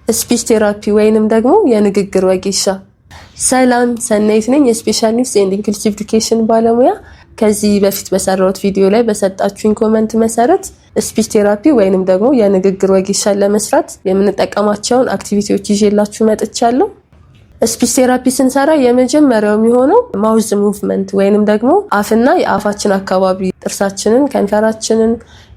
Speech therapy ወይንም ደግሞ የንግግር ወጌሻ። ሰላም፣ ሰናይት ነኝ፣ የ special needs and inclusive education ባለሙያ። ከዚህ በፊት በሰራሁት ቪዲዮ ላይ በሰጣችሁኝ comment መሰረት speech therapy ወይንም ደግሞ የንግግር ወጌሻን ለመስራት የምንጠቀማቸውን activity ዎች ይዤላችሁ መጥቻለሁ። Speech therapy ስንሰራ የመጀመሪያው የሚሆነው mouth movement ወይንም ደግሞ አፍና የአፋችን አካባቢ ጥርሳችንን፣ ከንፈራችንን፣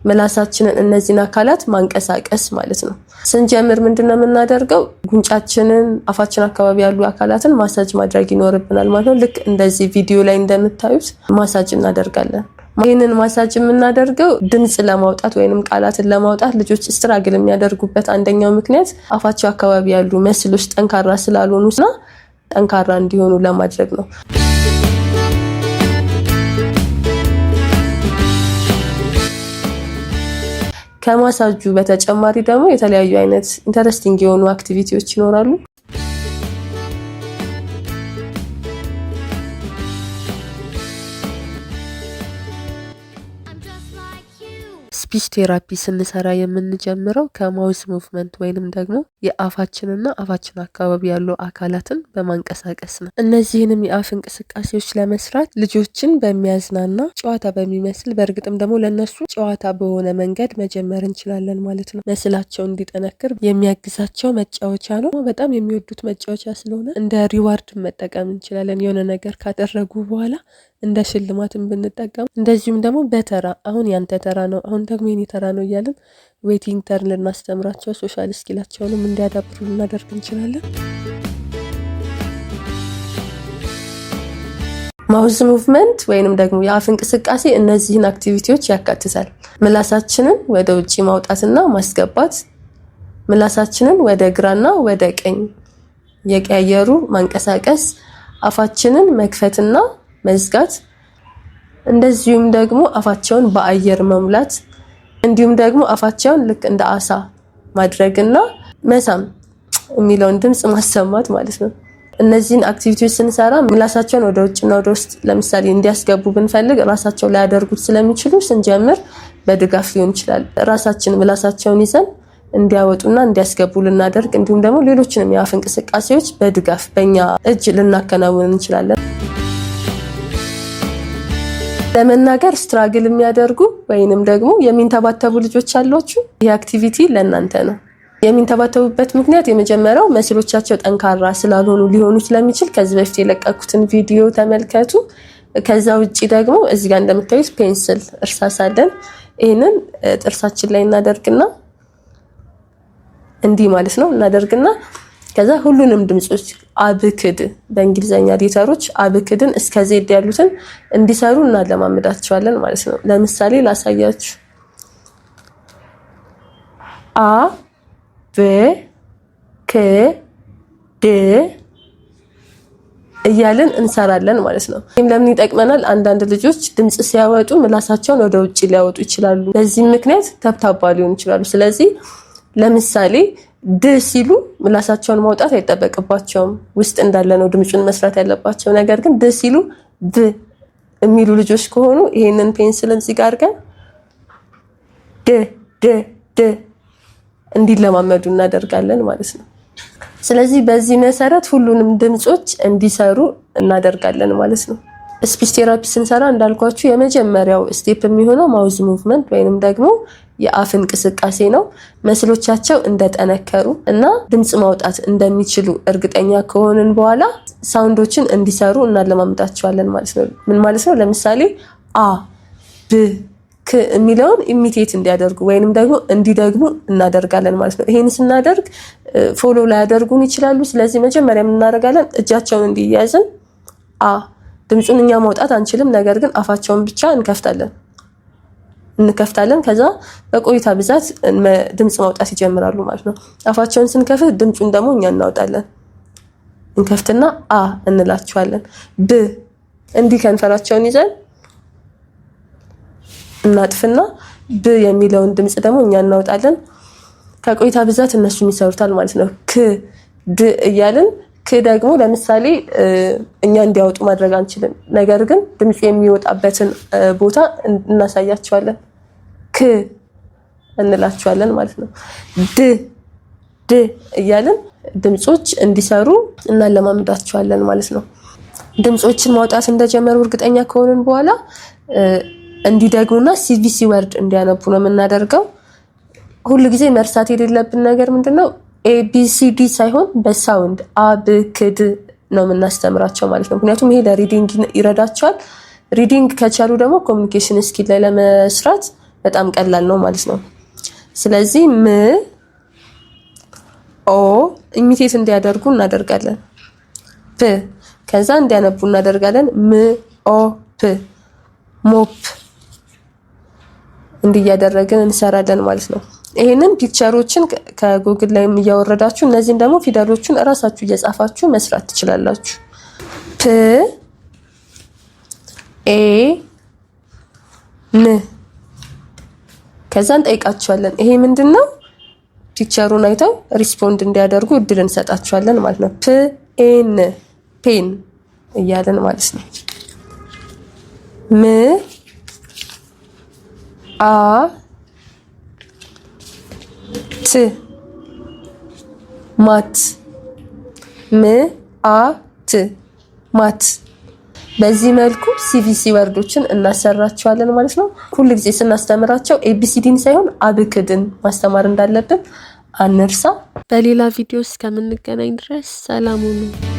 ምላሳችንን እነዚህን አካላት ማንቀሳቀስ ማለት ነው። ስንጀምር ምንድነው የምናደርገው? ጉንጫችንን፣ አፋችን አካባቢ ያሉ አካላትን ማሳጅ ማድረግ ይኖርብናል ማለት ነው። ልክ እንደዚህ ቪዲዮ ላይ እንደምታዩት ማሳጅ እናደርጋለን። ይህንን ማሳጅ የምናደርገው ድምፅ ለማውጣት ወይንም ቃላትን ለማውጣት ልጆች struggle የሚያደርጉበት አንደኛው ምክንያት አፋቸው አካባቢ ያሉ muscle ኦች ጠንካራ ስላልሆኑና ጠንካራ እንዲሆኑ ለማድረግ ነው። ከማሳጁ በተጨማሪ ደግሞ የተለያዩ አይነት interesting የሆኑ activity ዎች ይኖራሉ። Speech therapy ስንሰራ የምንጀምረው ከ mouth movement ወይንም ደግሞ የአፋችንና አፋችን አካባቢ ያሉ አካላትን በማንቀሳቀስ ነው። እነዚህንም የአፍ እንቅስቃሴዎች ለመስራት ልጆችን በሚያዝናና፣ ጨዋታ በሚመስል፣ በእርግጥም ደግሞ ለነሱ ጨዋታ በሆነ መንገድ መጀመር እንችላለን ማለት ነው። Muscle ኣቸው እንዲጠነክር የሚያግዛቸው መጫወቻ ነው። በጣም የሚወዱት መጫወቻ ስለሆነ እንደ reward መጠቀም እንችላለን። የሆነ ነገር ካደረጉ በኋላ እንደ ሽልማትም ብንጠቀም፣ እንደዚሁም ደግሞ በተራ አሁን ያንተ ተራ ነው፣ አሁን ደግሞ የኔ ተራ ነው እያልን waiting turn ልናስተምራቸው፣ social skill ኣቸውንም እንዲያዳብሩ ልናደርግ እንችላለን። Mouth movement ወይንም ደግሞ የአፍ እንቅስቃሴ እነዚህን activity ዎች ያካትታል። ምላሳችንን ወደ ውጭ ማውጣትና ማስገባት፣ ምላሳችንን ወደ ግራና ወደ ቀኝ የቀያየሩ ማንቀሳቀስ፣ አፋችንን መክፈትና መዝጋት፣ እንደዚሁም ደግሞ አፋቸውን በአየር መሙላት፣ እንዲሁም ደግሞ አፋቸውን ልክ እንደ አሳ ማድረግና መሳም የሚለውን ድምጽ ማሰማት ማለት ነው። እነዚህን activity ዎች ስንሰራ ምላሳቸውን ወደ ውጭና ወደ ውስጥ ለምሳሌ እንዲያስገቡ ብንፈልግ ራሳቸው ላያደርጉት ስለሚችሉ ስንጀምር በድጋፍ ሊሆን ይችላል። ራሳችን ምላሳቸውን ይዘን እንዲያወጡና እንዲያስገቡ ልናደርግ፣ እንዲሁም ደግሞ ሌሎችንም የአፍ እንቅስቃሴዎች በድጋፍ በእኛ እጅ ልናከናውን እንችላለን። ለመናገር struggle የሚያደርጉ ወይንም ደግሞ የሚንተባተቡ ልጆች አሏችሁ፣ ይህ activity ለእናንተ ነው። የሚንተባተቡበት ምክንያት የመጀመሪያው muscle ኦቻቸው ጠንካራ ስላልሆኑ ሊሆኑ ስለሚችል ከዚህ በፊት የለቀኩትን ቪዲዮ ተመልከቱ። ከዛ ውጭ ደግሞ እዚህ ጋር እንደምታዩት pencil እርሳስ አለን። ይህንን ጥርሳችን ላይ እናደርግና፣ እንዲህ ማለት ነው፣ እናደርግና ከዛ ሁሉንም ድምጾች አብክድ በእንግሊዘኛ letter ኦች አብክድን እስከ Z ያሉትን እንዲሰሩ እናለማምዳቸዋለን ማለት ነው። ለምሳሌ ላሳያችሁ። አ፣ ብ፣ ክ፣ ድ እያልን እንሰራለን ማለት ነው። ይህም ለምን ይጠቅመናል? አንዳንድ ልጆች ድምጽ ሲያወጡ ምላሳቸውን ወደ ውጭ ሊያወጡ ይችላሉ። በዚህም ምክንያት ተብታባ ሊሆኑ ይችላሉ። ስለዚህ ለምሳሌ ድ ሲሉ ምላሳቸውን ማውጣት አይጠበቅባቸውም። ውስጥ እንዳለ ነው ድምፁን መስራት ያለባቸው። ነገር ግን ድ ሲሉ ድ የሚሉ ልጆች ከሆኑ ይሄንን pencil እዚህ ጋር አድርገን ድ ድ ድ እንዲለማመዱ እናደርጋለን ማለት ነው። ስለዚህ በዚህ መሰረት ሁሉንም ድምጾች እንዲሰሩ እናደርጋለን ማለት ነው። Speech therapy ስንሰራ እንዳልኳችሁ የመጀመሪያው step የሚሆነው mouth movement ወይንም ደግሞ የአፍ እንቅስቃሴ ነው። Muscle ኦቻቸው እንደጠነከሩ እና ድምጽ ማውጣት እንደሚችሉ እርግጠኛ ከሆንን በኋላ sound ኦችን እንዲሰሩ እናለማምዳቸዋለን ማለት ነው። ምን ማለት ነው? ለምሳሌ አ፣ ብ፣ ክ የሚለውን imitate እንዲያደርጉ ወይንም ደግሞ እንዲደግሙ እናደርጋለን ማለት ነው። ይሄን ስናደርግ follow ላያደርጉን ይችላሉ። ስለዚህ መጀመሪያ ምን እናደርጋለን? እጃቸውን እንዲያዝን አ ድምፁን እኛ ማውጣት አንችልም፣ ነገር ግን አፋቸውን ብቻ እንከፍታለን እንከፍታለን። ከዛ በቆይታ ብዛት ድምፅ ማውጣት ይጀምራሉ ማለት ነው። አፋቸውን ስንከፍት ድምፁን ደግሞ እኛ እናወጣለን። እንከፍትና አ እንላቸዋለን። ብ እንዲህ ከንፈራቸውን ይዘን እናጥፍና ብ የሚለውን ድምፅ ደግሞ እኛ እናወጣለን። ከቆይታ ብዛት እነሱም ይሰሩታል ማለት ነው። ክ፣ ድ እያልን፣ ክ ደግሞ ለምሳሌ እኛ እንዲያወጡ ማድረግ አንችልም። ነገር ግን ድምፁ የሚወጣበትን ቦታ እናሳያቸዋለን። ክ እንላቸዋለን ማለት ነው። ድ ድ ድ እያልን ድምጾች እንዲሰሩ እናለማምዳቸዋለን ማለት ነው። ድምጾችን ማውጣት እንደጀመሩ እርግጠኛ ከሆንን በኋላ እንዲደግሙና CVC word እንዲያነቡ ነው የምናደርገው። ሁሉ ጊዜ መርሳት የሌለብን ነገር ምንድነው? ABCD ሳይሆን በ sound አ ብ ክ ድ ነው የምናስተምራቸው ማለት ነው። ምክንያቱም ይሄ ለ reading ይረዳቸዋል። Reading ከቻሉ ደግሞ communication skill ላይ ለመስራት በጣም ቀላል ነው ማለት ነው። ስለዚህ ም ኦ imitate እንዲያደርጉ እናደርጋለን። ፕ ከዛ እንዲያነቡ እናደርጋለን። ም ኦ ፕ mop እንዲህ እያደረግን እንሰራለን ማለት ነው። ይሄንን picture ኦችን ከ Google ላይም እያወረዳችሁ እነዚህን ደግሞ ፊደሎቹን እራሳችሁ እየጻፋችሁ መስራት ትችላላችሁ። ፕ ኤ ን ከዛ እንጠይቃቸዋለን። ይሄ ምንድን ነው? Picture ኡን አይተው respond እንዲያደርጉ እድል እንሰጣቸዋለን ማለት ነው። ፕ ኤ ን pen እያለን ማለት ነው። ም አ ት mat፣ ም አ ት mat። በዚህ መልኩ CVC word ኦችን እናሰራቸዋለን ማለት ነው። ሁል ጊዜ ስናስተምራቸው ABCD ን ሳይሆን አብክድን ማስተማር እንዳለብን አንርሳ። በሌላ ቪዲዮ እስከምንገናኝ ድረስ ሰላም ሁኑ።